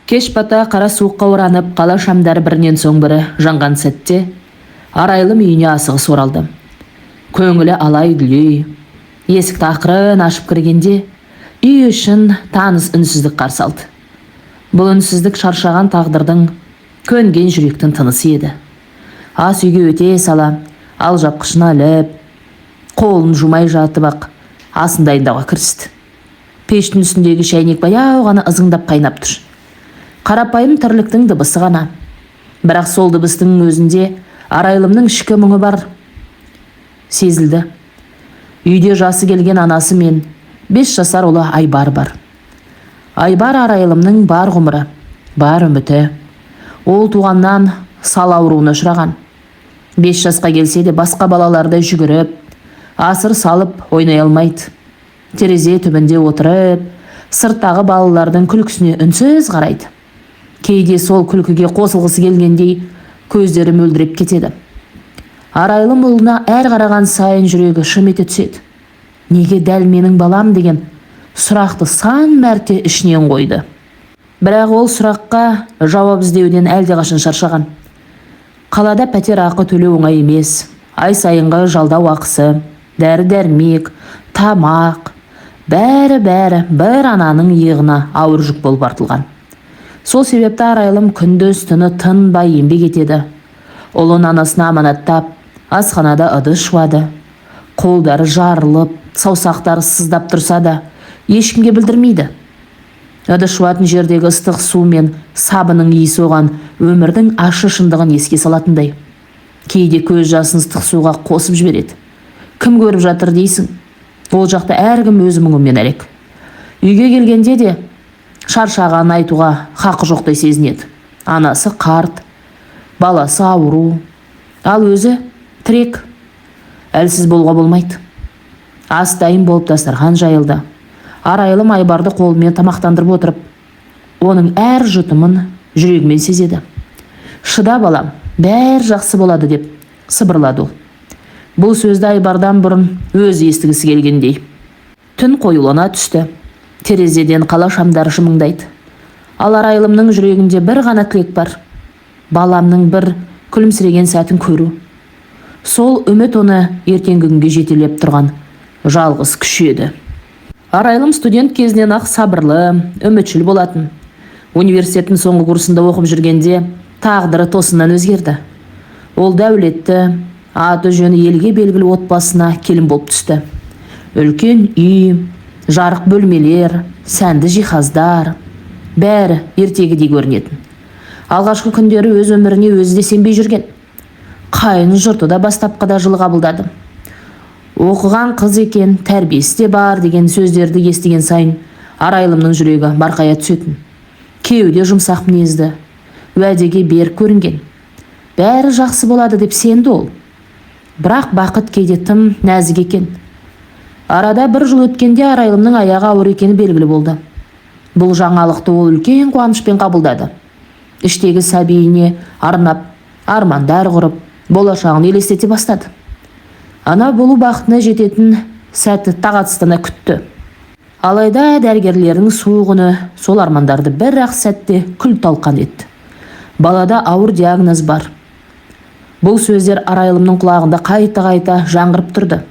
Кеш бата қара суыққа оранып, қала шамдары бірінен соң бірі жанған сәтте Арайлым үйіне асығыс оралды. Көңілі алай-дүлей. Есікті ақырын ашып кіргенде үй ішін таныс үнсіздік қарсы алды. Бұл үнсіздік шаршаған тағдырдың, көнген жүректің тынысы еді. Ас үйге өте сала алжапқышын іліп, қолын жумай жатып ақ асын дайындауға кірісті. Пештің үстіндегі шәйнек баяу ғана ызыңдап қайнап тұр. Қарапайым тірліктің дыбысы ғана. Бірақ сол дыбыстың өзінде Арайлымның ішкі мұңы бар сезілді. Үйде жасы келген анасы мен 5 жасар ұлы Айбар бар. Айбар Арайлымның бар ғұмыры, бар үміті. Ол туғаннан сал ауруына ұшыраған. 5 жасқа келсе де, басқа балалардай жүгіріп, асыр салып ойнай алмайды. Терезе түбінде отырып, сырттағы балалардың күлкісіне үнсіз қарайды. Кейде сол күлкіге қосылғысы келгендей көздері мөлдіреп кетеді. Арайлым ұлына әр қараған сайын жүрегі шым ете түседі. «Неге дәл менің балам?» деген сұрақты сан мәрте ішінен қойды. Бірақ ол сұраққа жауап іздеуден әлдеқашан шаршаған. Қалада пәтер ақы төлеу оңай емес. Ай сайынғы жалдау ақысы, дәрі-дәрмек, тамақ, бәрі-бәрі бір ананың иығына ауыр жүк болып артылған. Сол себепті Арайлым күндіз түні тынбай еңбек етеді. Ұлын анасына аманаттап, асханада ыдыс жуады. Қолдары жарылып, саусақтары сыздап тұрса да, ешкімге білдірмейді. Ыдыс жуатын жердегі ыстық су мен сабынның иісі оған өмірдің ащы шындығын еске салатындай. Кейде көз жасын ыстық суға қосып жібереді. Кім көріп жатыр дейсің? Ол жақта әркім өз мұңымен әлек. Үйге келгенде де шаршағанын айтуға хақы жоқтай сезінеді. Анасы қарт, баласы ауру, ал өзі тірек. Әлсіз болуға болмайды. Ас дайын болып, дастархан жайылды. Арайлым Айбарды қолымен тамақтандырып отырып, оның әр жұтымын жүрегімен сезеді. «Шыда, балам, бәрі жақсы болады», – деп сыбырлады ол. Бұл сөзді Айбардан бұрын өзі естігісі келгендей. Түн қоюлана түсті. Терезеден қала шамдары жымыңдайды. Ал Арайлымның жүрегінде бір ғана тілек бар: баламның бір күлімсіреген сәтін көру. Сол үміт оны ертеңгі күнге жетелеп тұрған жалғыз күш еді. Арайлым студент кезінен ақ сабырлы, үмітшіл болатын. Университеттің соңғы курсында оқып жүргенде тағдыры тосыннан өзгерді. Ол дәулетті, аты жөні елге белгілі отбасына келін болып түсті. Үлкен үй, жарық бөлмелер, сәнді жиһаздар, бәрі ертегідей көрінетін. Алғашқы күндері өз өміріне өзі де сенбей жүрген. Қайын жұрты да бастапқыда жылы қабылдады. «Оқыған қыз екен, тәрбиесі де бар» деген сөздерді естіген сайын Арайлымның жүрегі марқая түсетін. Күйеуі де жұмсақ мінезді, уәдеге берік көрінген. Бәрі жақсы болады деп сенді ол. Бірақ бақыт кейде тым нәзік екен. Арада бір жыл өткенде Арайлымның аяғы ауыр екені белгілі болды. Бұл жаңалықты ол үлкен қуанышпен қабылдады. Іштегі сәбиіне арнап армандар құрып, болашағын елестете бастады. Ана болу бақытына жететін сәтті тағатсыздана күтті. Алайда дәрігерлердің суық үні сол армандарды бір ақ сәтте күл талқан етті. «Балада ауыр диагноз бар». Бұл сөздер Арайлымның құлағында қайта-қайта жаңғырып тұрды.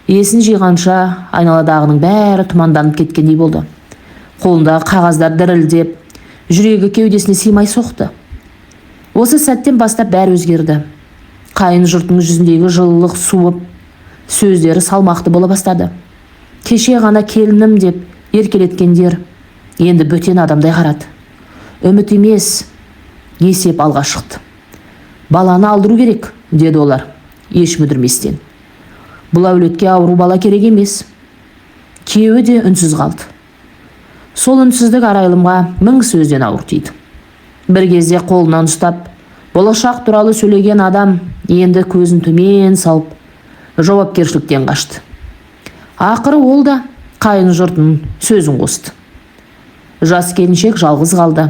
Есін жиғанша айналадағының бәрі тұманданып кеткендей болды. Қолындағы қағаздар дірілдеп, жүрегі кеудесіне сыймай соқты. Осы сәттен бастап бәрі өзгерді. Қайын жұрттың жүзіндегі жылылық суып, сөздері салмақты бола бастады. Кеше ғана «келінім» деп еркелеткендер енді бөтен адамдай қарады. Үміт емес, есеп алға шықты. «Баланы алдыру керек», – деді олар еш мүдірместен. «Бұл әулетке ауру бала керек емес». Күйеуі де үнсіз қалды. Сол үнсіздік Арайлымға мың сөзден ауыр тиді. Бір кезде қолынан ұстап, болашақ туралы сөйлеген адам енді көзін төмен салып, жауапкершіліктен қашты. Ақыры ол да қайын жұртының сөзін қосты. Жас келіншек жалғыз қалды.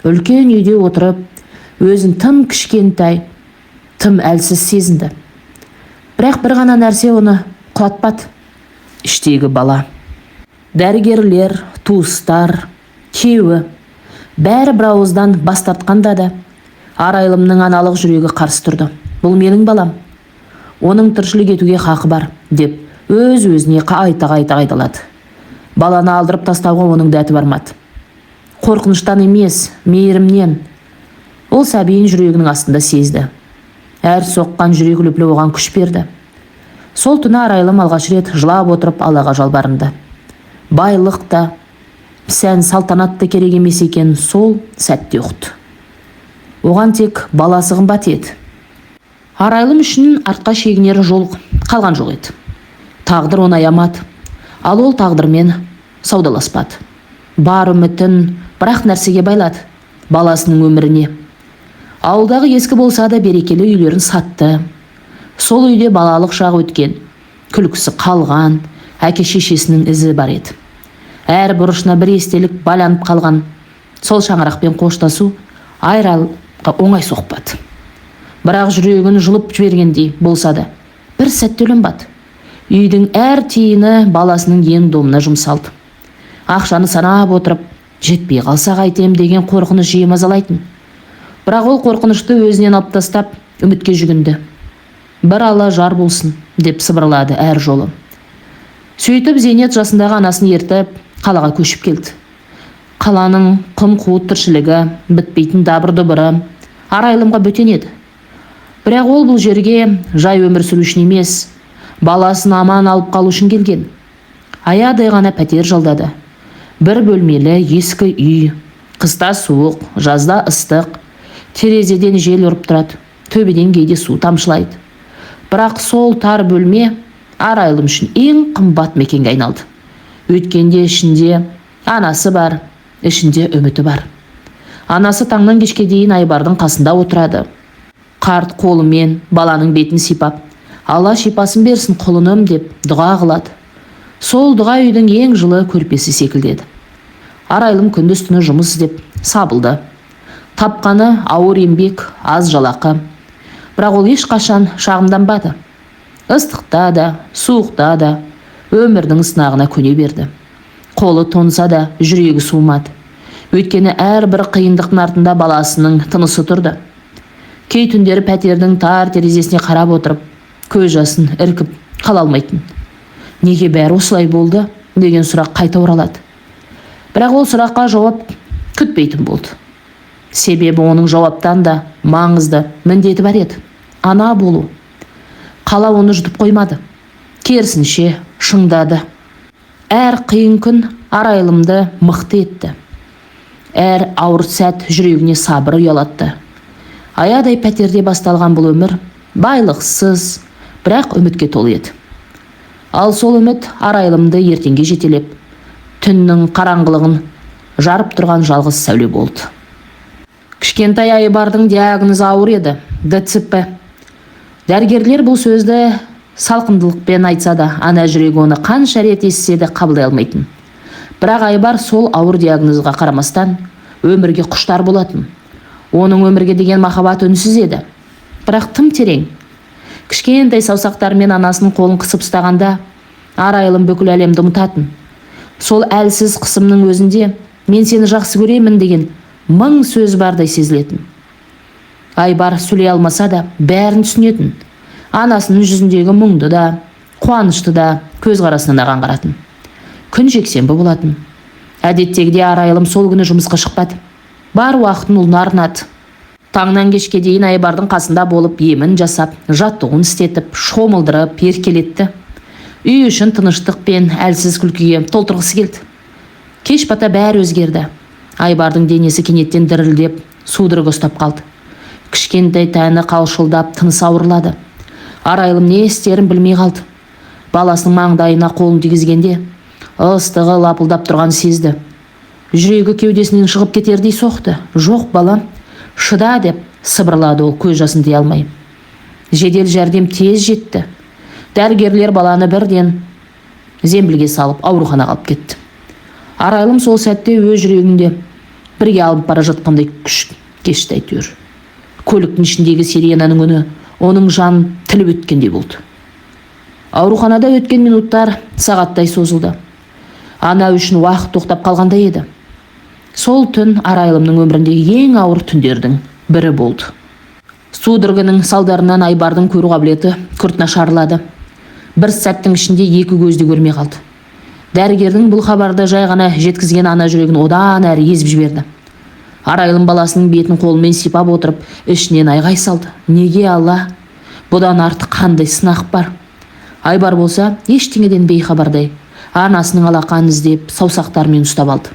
Үлкен үйде отырып, өзін тым кішкентай, тым әлсіз сезінді. Бірақ бір ғана нәрсе оны құлатпады: іштегі бала. Дәрігерлер, туыстар, күйеуі, Бәрі бір ауыздан бас тартқанда да Арайлымның аналық жүрегі қарсы тұрды. «Бұл менің балам, оның тіршілік етуге хақы бар», – деп өз өзіне қайта қайта қайталады. Баланы алдырып тастауға оның дәті бармады. Қорқыныштан емес, мейірімнен. Ол сәбиін жүрегінің астында сезді. Әр соққан жүрек лүпілі оған күш берді. Сол түні Арайлым алғаш рет жылап отырып, Аллаға жалбарынды. Байлық та, сән салтанат та керек емес екенін сол сәтте ұқты. Оған тек баласы қымбат еді. Арайлым үшін артқа шегінер жол қалған жоқ еді. Тағдыр оны аямады, ал ол тағдырмен саудаласпады. Бар үмітін бір-ақ нәрсеге байлады: баласының өміріне. Ауылдағы ескі болса да берекелі үйлерін сатты. Сол үйде балалық шағы өткен, күлкісі қалған, әке шешесінің ізі бар еді. Әр бұрышына бір естелік байланып қалған сол шаңырақпен қоштасу Арайлымға оңай соқпады. Бірақ жүрегін жұлып жібергендей болса да, бір сәт ойланбады. Үйдің әр тиыны баласының ем домына жұмсалды. Ақшаны санап отырып, жетпей қалса қайтем деген қорқыныш жиі мазалайтын. Бірақ ол қорқынышты өзінен алып тастап, үмітке жүгінді. «Бір Алла жар болсын», – деп сыбырлады әр жолы. Сөйтіп, зейнет жасындағы анасын ертіп, қалаға көшіп келді. Қаланың қым қуыт тіршілігі, бітпейтін дабыр дұбыры Арайлымға бөтен еді. Бірақ ол бұл жерге жай өмір сүру үшін емес, баласын аман алып қалу үшін келген. Аядай ғана пәтер жалдады. Бір бөлмелі ескі үй. Қыста суық, жазда ыстық. Терезеден жел ұрып тұрады, төбеден кейде су тамшылайды. Бірақ сол тар бөлме Арайлым үшін ең қымбат мекенге айналды. Өйткенде ішінде анасы бар, ішінде үміті бар. Анасы таңнан кешке дейін Айбардың қасында отырады. Қарт қолымен баланың бетін сипап, «Алла шипасын берсін, құлыным», – деп дұға қылады. Сол дұға үйдің ең жылы көрпесі секілді еді. Арайлым күндіз түні жұмыс іздеп сабылды. Тапқаны ауыр еңбек, аз жалақы. Бірақ ол ешқашан шағымданбады. Ыстықта да, суықта да өмірдің сынағына көне берді. Қолы тоңса да, жүрегі суымады. Өйткені әрбір қиындықтың артында баласының тынысы тұрды. Кей түндері пәтердің тар терезесіне қарап отырып, көз жасын іркіп қала алмайтын. «Неге бәрі осылай болды?» деген сұрақ қайта оралады. Бірақ ол сұраққа жауап күтпейтін болды. Себебі оның жауаптан да маңызды міндеті бар еді: ана болу. Қала оны жұтып қоймады, керісінше, шыңдады. Әр қиын күн Арайлымды мықты етті, әр ауыр сәт жүрегіне сабыр ұялатты. Аядай пәтерде басталған бұл өмір байлықсыз, бірақ үмітке толы еді. Ал сол үміт Арайлымды ертеңге жетелеп, түннің қараңғылығын жарып тұрған жалғыз сәуле болды. Кішкентай Айбардың диагнозы ауыр еді: ДЦП. Дәрігерлер бұл сөзді салқындылықпен айтса да, ана жүрегі оны қанша рет естісе де қабылдай алмайтын. Бірақ Айбар сол ауыр диагнозға қарамастан өмірге құштар болатын. Оның өмірге деген махаббаты үнсіз еді, бірақ тым терең. Кішкентай саусақтарымен анасының қолын қысып ұстағанда, Арайлым бүкіл әлемді ұмытатын. Сол әлсіз қысымның өзінде «мен сені жақсы көремін» деген мың сөз бардай сезілетін. Айбар сөйлей алмаса да, бәрін түсінетін. Анасының жүзіндегі мұңды да, қуанышты да көзқарасынан ақ аңғаратын. Күн жексенбі болатын. Әдеттегідей Арайлым сол күні жұмысқа шықпады. Бар уақытын ұлына арнады. Таңнан кешке дейін Айбардың қасында болып, емін жасап, жаттығуын істетіп, шомылдырып, еркелетті. Үй ішін тыныштық пен әлсіз күлкіге толтырғысы келді. Кеш бата бәрі өзгерді. Айбардың денесі кенеттен дірілдеп, судорога ұстап қалды. Кішкентай тәні қалшылдап, тынысы ауырлады. Арайлым не істерін білмей қалды. Баласының маңдайына қолын тигізгенде, ыстығы лапылдап тұрғанын сезді. Жүрегі кеудесінен шығып кетердей соқты. «Жоқ, балам, шыда», – деп сыбырлады ол көз жасын тыя алмай. Жедел жәрдем тез жетті. Дәрігерлер баланы бірден зембілге салып, ауруханаға алып кетті. Арайлым сол сәтте өз жүрегінде бірге алып бара жатқандай күш кешті әйтеуір. Көліктің ішіндегі сиренаның үні оның жанын тіліп өткендей болды. Ауруханада өткен минуттар сағаттай созылды. Ана үшін уақыт тоқтап қалғандай еді. Сол түн Арайлымның өміріндегі ең ауыр түндердің бірі болды. Судорогының салдарынан Айбардың көру қабілеті күрт нашарлады. Бір сәттің ішінде екі көзді көрмей қалды. Дәрігердің бұл хабарды жай ғана жеткізген ана жүрегін одан әрі езіп жіберді. Арайлым баласының бетін қолымен сипап отырып, ішінен айғай салды: «Неге, Алла? Бұдан артық қандай сынақ бар?» Айбар болса, ештеңеден бейхабардай анасының алақанын іздеп, саусақтарымен ұстап алды.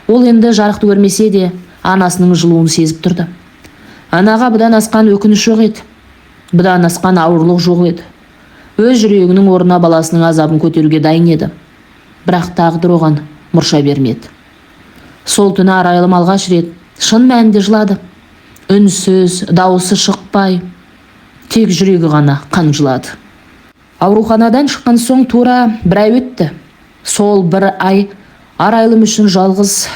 Ол енді жарықты көрмесе де, анасының жылуын сезіп тұрды. Анаға бұдан асқан өкініш жоқ еді, бұдан асқан ауырлық жоқ еді. Өз жүрегінің орнына баласының азабын көтеруге дайын еді. Бірақ тағдыр оған мұрша бермеді. Сол түні Арайлым алғаш рет шын мәнінде жылады. Үнсіз, дауысы шықпай, тек жүрегі ғана қан жылады. Ауруханадан шыққан соң тура бір ай өтті. Сол бір ай Арайлым үшін жалғыз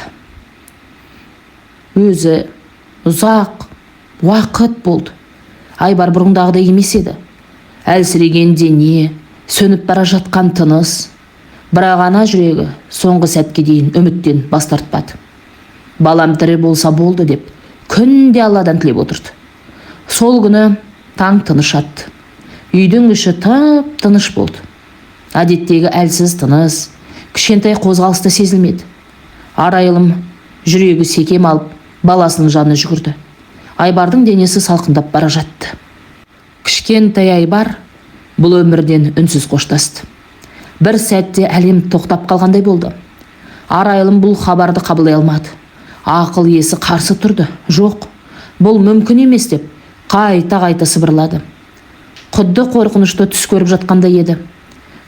өзі ұзақ уақыт болды. Айбар бұрындағыдай емес еді. Әлсіреген дене, сөніп бара жатқан тыныс. Бірақ ана жүрегі соңғы сәтке дейін үміттен бас тартпады. Балам тірі болса болды деп күнде Алладан тілеп отырды. Сол күні таң тыныш атты. Үйдің іші тып тыныш болды. Әдеттегі әлсіз тыныс, кішкентай қозғалыс та сезілмеді. Арайлым жүрегі секем алып, баласының жанына жүгірді. Айбардың денесі салқындап бара жатты. Кішкентай Айбар бұл өмірден үнсіз қоштасты. Бір сәтте әлем тоқтап қалғандай болды. Арайлым бұл хабарды қабылдай алмады. Ақыл есі қарсы тұрды. «Жоқ, бұл мүмкін емес», – деп қайта қайта сыбырлады. Құдды қорқынышты түс көріп жатқандай еді.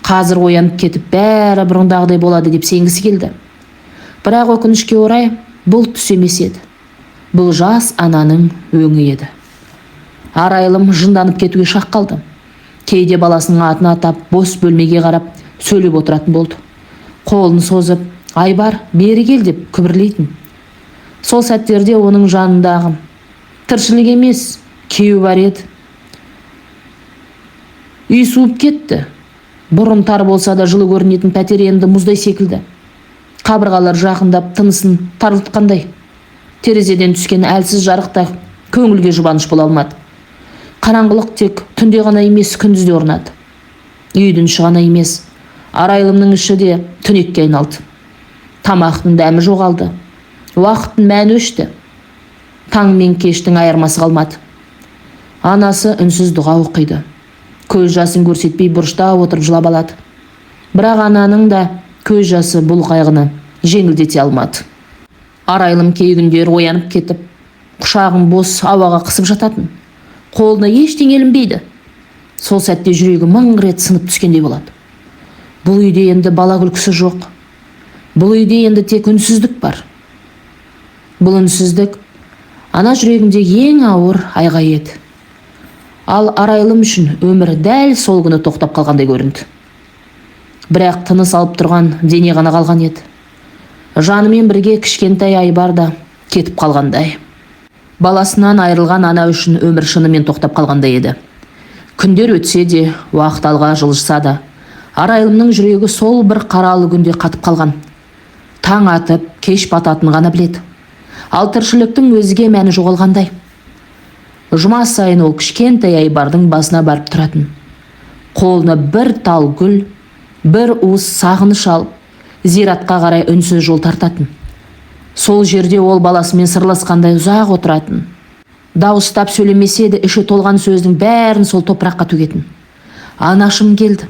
Қазір оянып кетіп, бәрі бұрындағыдай болады деп сенгісі келді. Бірақ өкінішке орай, бұл түс емес еді. Бұл жас ананың өңі еді. Арайлым жынданып кетуге шақ қалды. Кейде баласының атын атап, бос бөлмеге қарап сөйлеп отыратын болды. Қолын созып, «Айбар, бері кел», – деп күбірлейтін. Сол сәттерде оның жанындағы тіршілік емес, кеу бар еді. Үй суып кетті. Бұрын тар болса да жылы көрінетін пәтер енді мұздай секілді. Қабырғалар жақындап, тынысын тарылтқандай. Терезеден түскен әлсіз жарық та көңілге жұбаныш бола алмады. Қараңғылық тек түнде ғана емес, күндіз де орнады. Үйдің іші ғана емес, Арайлымның іші де түнекке айналды. Тамақтың дәмі жоғалды, уақыттың мәні өшті. Таң мен кештің айырмасы қалмады. Анасы үнсіз дұға оқиды, көз жасын көрсетпей, бұрышта отырып жылап алады. Бірақ ананың да көз жасы бұл қайғыны жеңілдете алмады. Арайлым кей күндері оянып кетіп, құшағын бос ауаға қысып жататын. Қолына ештеңе ілінбейді. Сол сәтте жүрегі мың рет сынып түскендей болады. Бұл үйде енді бала күлкісі жоқ. Бұл үйде енді тек үнсіздік бар. Бұл үнсіздік ана жүрегіндегі ең ауыр айғай еді. Ал Арайлым үшін өмір дәл сол күні тоқтап қалғандай көрінді. Бірақ тыныс алып тұрған дене ғана қалған еді. Жанымен бірге кішкентай Айбар да кетіп қалғандай. Баласынан айырылған ана үшін өмір шынымен тоқтап қалғандай еді. Күндер өтсе де, уақыт алға жылжыса да, Арайлымның жүрегі сол бір қаралы күнде қатып қалған. Таң атып, кеш бататын ғана біледі. Ал тіршіліктің өзге мәні жоғалғандай. Жұма сайын ол кішкентай Айбардың басына барып тұратын. Қолына бір тал гүл, бір уыс сағыныш алып, зиратқа қарай үнсіз жол тартатын. Сол жерде ол баласымен сырласқандай ұзақ отыратын. Дауыстап сөйлемесе де, іші толған сөздің бәрін сол топыраққа төгетін. «Анашым келді,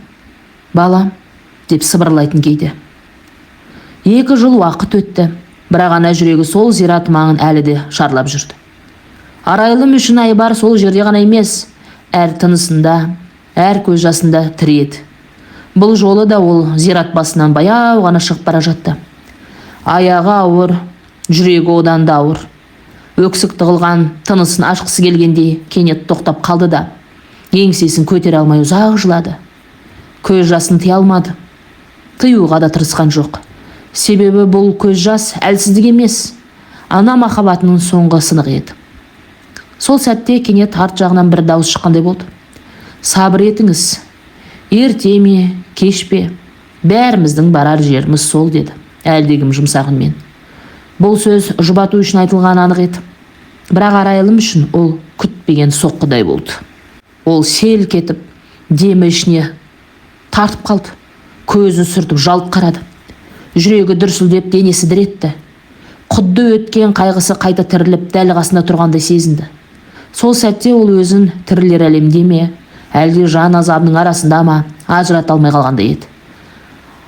балам», – деп сыбырлайтын кейде. 2 жыл уақыт өтті, бірақ ана жүрегі сол зират маңын әлі де шарлап жүрді. Арайлым үшін Айбар сол жерде ғана емес, әр тынысында, әр көз жасында тірі еді. Бұл жолы да ол зират басынан баяу ғана шығып бара жатты. Аяғы ауыр, жүрегі одан да ауыр. Өксік тығылған тынысын ашқысы келгендей, кенет тоқтап қалды да, еңсесін көтере алмай ұзақ жылады. Көз жасын тыя алмады. Тыюға да тырысқан жоқ. Себебі бұл көз жас әлсіздік емес, ана махаббатының соңғы сынығы еді. Сол сәтте кенет арт жағынан бір дауыс шыққандай болды: «Сабыр етіңіз, ерте ме, кеш пе, бәріміздің барар жеріміз сол», – деді әлдекім жұмсақ үнмен. Бұл сөз жұбату үшін айтылғаны анық еді. Бірақ Арайлым үшін ол күтпеген соққыдай болды. Ол селк етіп, демі ішіне тартып қалды. Көзін сүртіп жалт қарады. Жүрегі дүрсілдеп, денесі дір етті. Құдды өткен қайғысы қайта тіріліп, дәл қасында тұрғандай сезінді. Сол сәтте ол өзін тірілер әлемде ме, әлде жан азабының арасында ма, ажырата алмай қалғандай еді.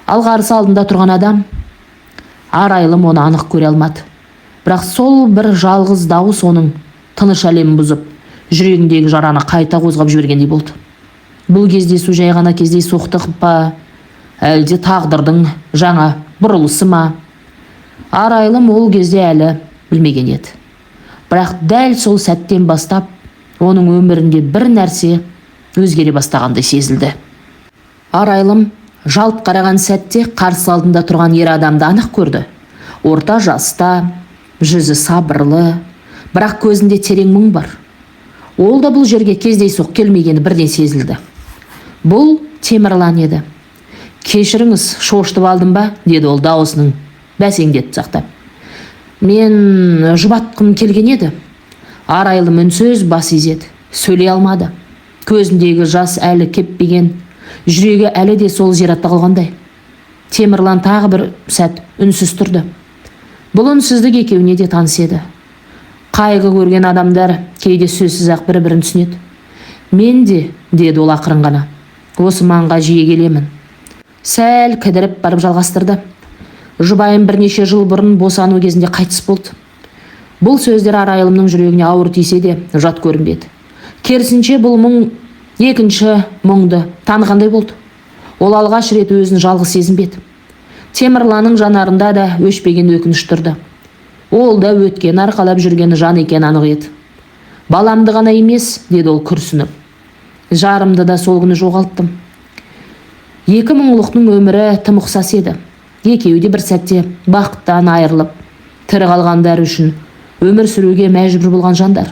Ал қарсы алдында тұрған адам, Арайлым оны анық көре алмады. Бірақ сол бір жалғыз дауыс оның тыныш әлемін бұзып, жүрегіндегі жараны қайта қозғап жібергендей болды. Бұл кездесу жай ғана кездейсоқтық па, әлде тағдырдың жаңа бұрылысы ма? Арайлым ол кезде әлі білмеген еді. Бірақ дәл сол сәттен бастап оның өмірінде бір нәрсе өзгере бастағандай сезілді. Арайлым жалт қараған сәтте қарсы алдында тұрған ер адамды анық көрді. Орта жаста, жүзі сабырлы, бірақ көзінде терең мұң бар. Ол да бұл жерге кездейсоқ келмегені бірден сезілді. Бұл Темірлан еді. «Кешіріңіз, шошытып алдым ба?» – деді ол дауысының бәсеңдетіп сақтап. «Мен жұбатқым келген еді». Арайлым үнсіз бас изеді, сөйлей алмады. Көзіндегі жас әлі кеппеген, жүрегі әлі де сол зиратта қалғандай. Темірлан тағы бір сәт үнсіз тұрды. Бұл үнсіздік екеуіне де таныс еді. Қайғы көрген адамдар кейде сөзсіз ақ бір бірін түсінеді. «Мен де», – деді ол ақырын ғана, – «осы маңға жиі келемін». Сәл кідіріп барып жалғастырды: «Жұбайым бірнеше жыл бұрын босану кезінде қайтыс болды». Бұл сөздер Арайлымның жүрегіне ауыр тисе де, жат көрінбеді. Керісінше, бұл мұң екінші мұңды танығандай болды. Ол алғаш рет өзін жалғыз сезінбеді. Темірланның жанарында да өшпеген өкініш тұрды. Ол да өткен арқалап жүрген жан екені анық еді. «Баламды ғана емес, – деді ол күрсініп, – жарымды да сол күні жоғалттым». Екі мұңлықтың өмірі тым ұқсас еді. Екеуі де бір сәтте бақыттан айырылып, тірі қалғандар үшін өмір сүруге мәжбүр болған жандар.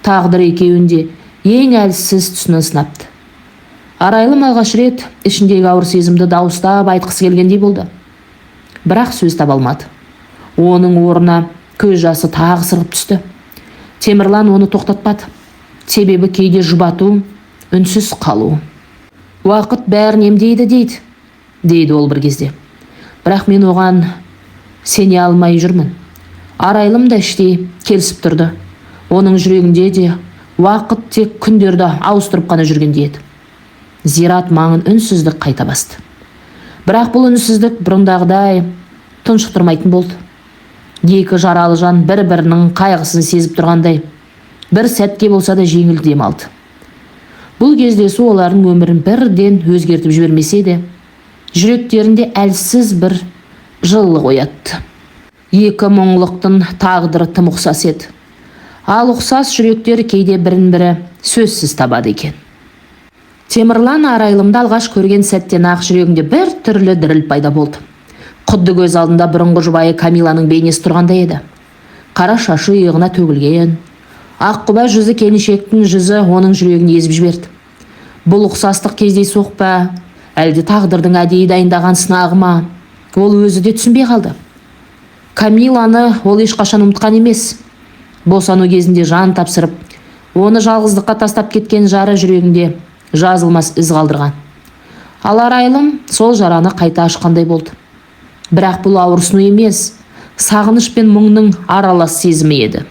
Тағдыр екеуін де ең әлсіз тұсынан сынапты. Арайлым алғаш рет ішіндегі ауыр сезімді дауыстап айтқысы келгендей болды, бірақ сөз таба алмады. Оның орнына көз жасы тағы сырғып түсті. Темірлан оны тоқтатпады, себебі кейде жұбату – үнсіз қалу. «Уақыт бәрін емдейді дейді, – дейді ол бір кезде. – Бірақ мен оған сене алмай жүрмін». Арайлым да іштей келісіп тұрды. Оның жүрегінде де уақыт тек күндерді ауыстырып қана жүргендей еді. Зират маңын үнсіздік қайта басты. Бірақ бұл үнсіздік бұрындағыдай тұншықтырмайтын болды. Екі жаралы жан бір бірінің қайғысын сезіп тұрғандай, бір сәтке болса да жеңіл дем алды. Бұл кездесу олардың өмірін бірден өзгертіп жібермесе де, жүректерінде әлсіз бір жылылық оятты. Екі мұңлықтың тағдыры тым ұқсас еді. Ал ұқсас жүректер кейде бірін бірі сөзсіз табады екен. Темірлан Арайлымды алғаш көрген сәттен ақ жүрегінде бір түрлі діріл пайда болды. Құдды көз алдында бұрынғы жұбайы Камиланың бейнесі тұрғандай еді. Қара шашы иығына төгілген, аққұба жүзі келіншектің жүзі оның жүрегін езіп жіберді. Бұл ұқсастық кездейсоқ па, әлде тағдырдың әдейі дайындаған сынағы ма, ол өзі де түсінбей қалды. Камиланы ол ешқашан ұмытқан емес. Босану кезінде жан тапсырып, оны жалғыздыққа тастап кеткен жары жүрегінде жазылмас із қалдырған. Ал Арайлым сол жараны қайта ашқандай болды. Бірақ бұл ауырсыну емес, сағыныш пен мұңның аралас сезімі еді.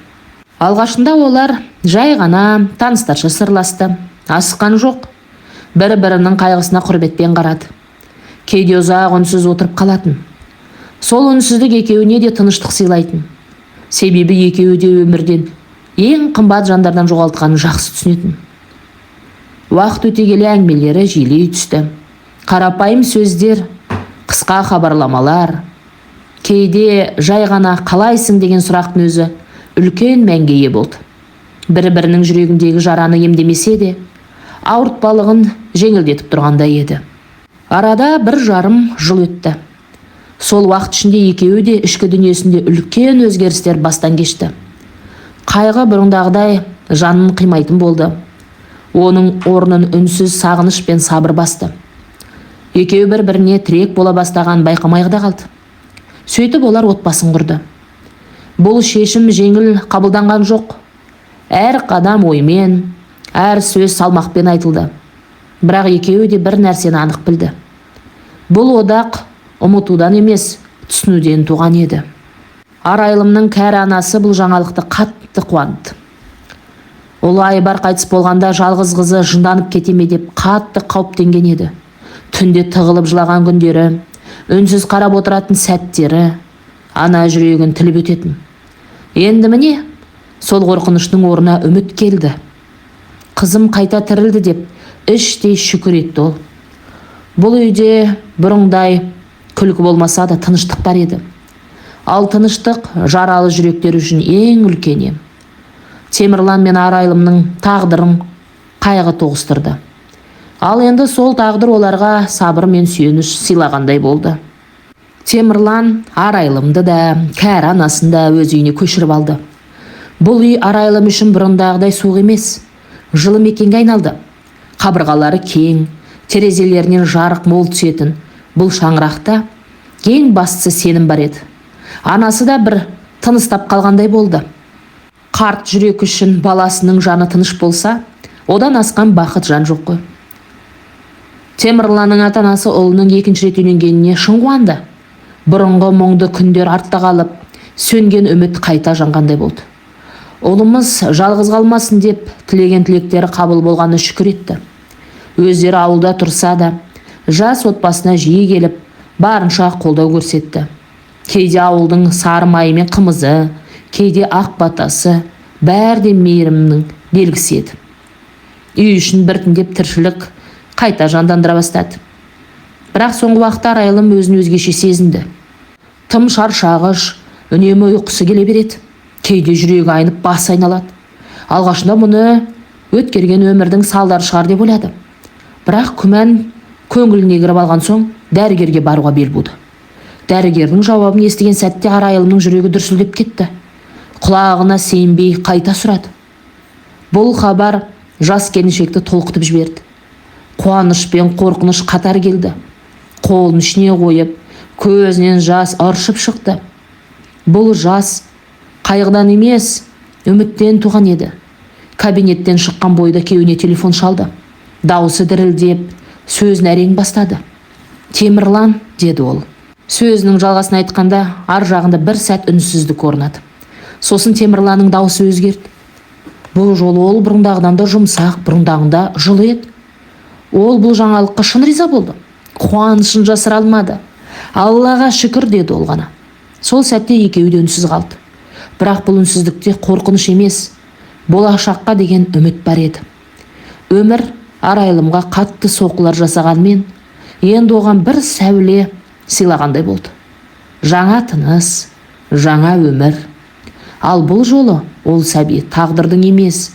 Алғашында олар жай ғана таныстарша сырласты. Асыққан жоқ. Бір бірінің қайғысына құрметпен қарады. Кейде ұзақ үнсіз отырып қалатын. Сол үнсіздік екеуіне де тыныштық сыйлайтын. Себебі екеуі де өмірден ең қымбат жандардан жоғалтқанын жақсы түсінетін. Уақыт өте келе әңгімелері жиілей түсті. Қарапайым сөздер, қысқа хабарламалар, кейде жай ғана «қалайсың» деген сұрақтың өзі үлкен мәнге ие болды. Бір бірінің жүрегіндегі жараны емдемесе де, ауыртпалығын жеңілдетіп тұрғандай еді. Арада 1,5 жыл өтті. Сол уақыт ішінде екеуі де ішкі дүниесінде үлкен өзгерістер бастан кешті. Қайғы бұрындағыдай жанын қимайтын болды. Оның орнын үнсіз сағыныш пен сабыр басты. Екеуі бір біріне тірек бола бастаған байқамай да қалды. Сөйтіп олар отбасын құрды. Бұл шешім жеңіл қабылданған жоқ. Әр қадам оймен, әр сөз салмақпен айтылды. Бірақ екеуі де бір нәрсені анық білді: бұл одақ ұмытудан емес, түсінуден туған еді. Арайлымның кәрі анасы бұл жаңалықты қатты қуанды. Ұлы Айбар қайтыс болғанда, жалғыз қызы жынданып кете ме деп қатты қауіптенген еді. Түнде тығылып жылаған күндері, үнсіз қарап отыратын сәттері ана жүрегін тіліп өтетін. Енді, міне, сол қорқыныштың орнына үміт келді. «Қызым қайта тірілді», — деп іштей шүкір етті ол. Бұл үйде бұрынғыдай күлкі болмаса да, тыныштық бар еді. Ал тыныштық жаралы жүректер үшін ең үлкен ем. Темірлан мен Арайлымның тағдырын қайғы тоғыстырды. Ал енді сол тағдыр оларға сабыр мен сүйеніш сыйлағандай болды. Темірлан Арайлымды да, кәрі анасын да өз үйіне көшіріп алды. Бұл үй Арайлым үшін бұрындағыдай суық емес, жылы мекенге айналды. Қабырғалары кең, терезелерінен жарық мол түсетін бұл шаңырақта ең бастысы сенім бар еді. Анасы да бір тыныстап қалғандай болды. Қарт жүрек үшін баласының жаны тыныш болса, одан асқан бақыт жан жоқ қой. Темірланның ата анасы ұлының екінші рет үйленгеніне шын қуанды. Бұрынғы мұңды күндер артта қалып, сөнген үміт қайта жанғандай болды. Ұлымыз жалғыз қалмасын деп тілеген тілектері қабыл болғанына шүкір етті. Өздері ауылда тұрса да, жас отбасына жиі келіп, барынша қолдау көрсетті. Кейде ауылдың сары майы мен қымызы, кейде ақ батасы, бәрі де мейірімнің белгісі еді. Үй ішін біртіндеп тіршілік қайта жандандыра бастады. Бірақ соңғы уақытта Арайлым өзін өзгеше сезінді. Тым шаршағыш, үнемі ұйқысы келе береді. Кейде жүрегі айнып, басы айналады. Алғашында мұны өткерген өмірдің салдары шығар деп ойлады. Бірақ күмән көңіліне кіріп алған соң, дәрігерге баруға бел буды. Дәрігердің жауабын естіген сәтте Арайлымның жүрегі дүрсілдеп кетті. Құлағына сенбей қайта сұрады. Бұл хабар жас келіншекті толқытып жіберді. Қуаныш пен қорқыныш қатар келді. Қолын ішіне қойып, көзінен жас ыршып шықты. Бұл жас қайғыдан емес, үміттен туған еді. Кабинеттен шыққан бойда күйеуіне телефон шалды. Даусы дірілдеп, сөзін әрең бастады. «Темірлан», — деді ол. Сөзінің жалғасын айтқанда, ар жағында бір сәт үнсіздік орнады. Сосын Темірланның даусы өзгерді. Бұл жолы ол бұрындағыдан да жұмсақ, бұрындағында жылы еді. Ол бұл жаңалыққа шын риза болды. Қуанышын жасыра алмады. «Аллаға шүкір», — деді ол ғана. Сол сәтте екеуі де үнсіз қалды. Бірақ бұл үнсіздікте қорқыныш емес, болашаққа деген үміт бар еді. Өмір Арайлымға қатты соққылар жасағанмен, енді оған бір сәуле сыйлағандай болды. Жаңа тыныс, жаңа өмір. Ал бұл жолы ол сәби тағдырдың емес,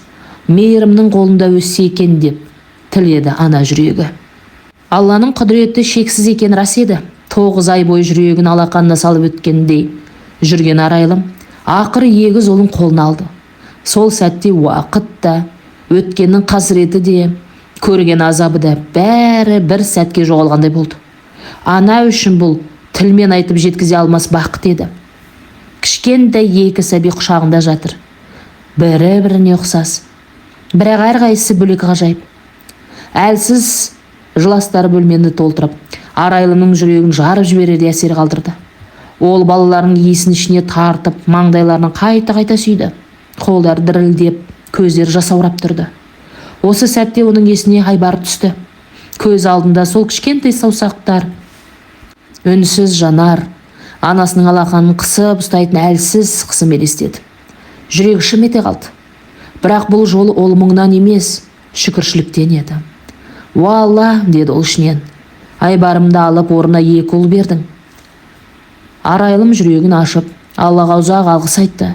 мейірімнің қолында өссе екен деп тіледі ана жүрегі. Алланың құдіреті шексіз екен, рас еді. 9 ай бойы жүрегін алақанына салып өткендей жүрген Арайлым ақыры егіз ұлын қолына алды. Сол сәтте уақыт та, өткеннің қасіреті де, көрген азабы да, бәрі бір сәтке жоғалғандай болды. Ана үшін бұл тілмен айтып жеткізе алмас бақыт еді. Кішкентай екі сәби құшағында жатыр. Бірі біріне ұқсас, бірақ әрқайсысы бөлек ғажайып. Әлсіз жыластары бөлмені толтырып, Арайлымның жүрегін жарып жіберердей әсер қалдырды. Ол балаларының иісін ішіне тартып, маңдайларынан қайта-қайта сүйді. Қолдары дірілдеп, көздері жасаурап тұрды. Осы сәтте оның есіне Айбар түсті. Көз алдында сол кішкентай саусақтар, үнсіз жанар, анасының алақанын қысып ұстайтын әлсіз қысым елестеді. Жүрегі шым ете қалды. Бірақ бұл жолы ол мұңнан емес, шүкіршіліктен еді. «Уа, Алла, — деді ол ішінен, — Айбарымды алып, орнына екі ұл бердің». Арайлым жүрегін ашып, Аллаға ұзақ алғыс айтты.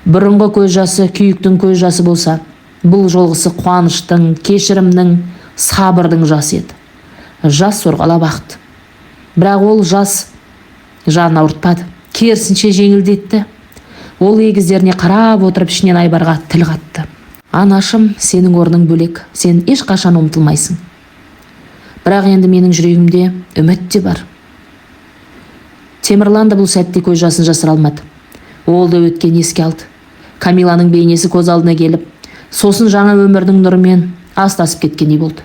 Бұрынғы көз жасы күйіктің көз жасы болса, бұл жолғысы қуаныштың, кешірімнің, сабырдың жасы еді. Жас сорғалап ақты, бірақ ол жас жанын ауыртпады, керісінше жеңілдетті. Ол егіздеріне қарап отырып, ішінен Айбарға тіл қатты: «Анашым, сенің орның бөлек, сен ешқашан ұмытылмайсың. Бірақ енді менің жүрегімде үміт те бар». Темірлан да бұл сәтте көз жасын жасыра алмады. Ол да өткен еске алды. Камиланың бейнесі көз алдына келіп, сосын жаңа өмірдің нұрымен астасып кеткендей болды.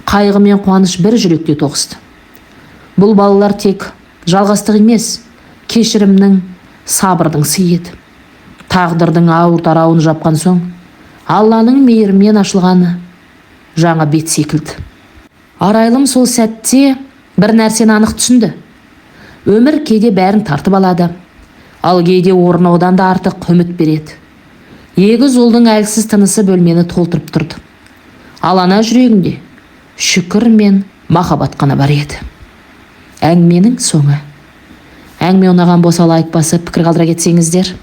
Қайғы мен қуаныш бір жүректе тоғысты. Бұл балалар тек жалғастық емес, кешірімнің, сабырдың сыйы еді. Тағдырдың ауыр тарауын жапқан соң, Алланың мейірімен ашылған жаңа бет секілді. Арайлым сол сәтте бір нәрсені анық түсінді: өмір кейде бәрін тартып алады, ал кейде орнына одан да артық үміт береді. Егіз ұлдың әлсіз тынысы бөлмені толтырып тұрды, ал ана жүрегінде шүкір мен махаббат қана бар еді. Әңгіменің соңы. Әңгіме ұнаған болса, лайк басып, пікір қалдыра кетсеңіздер.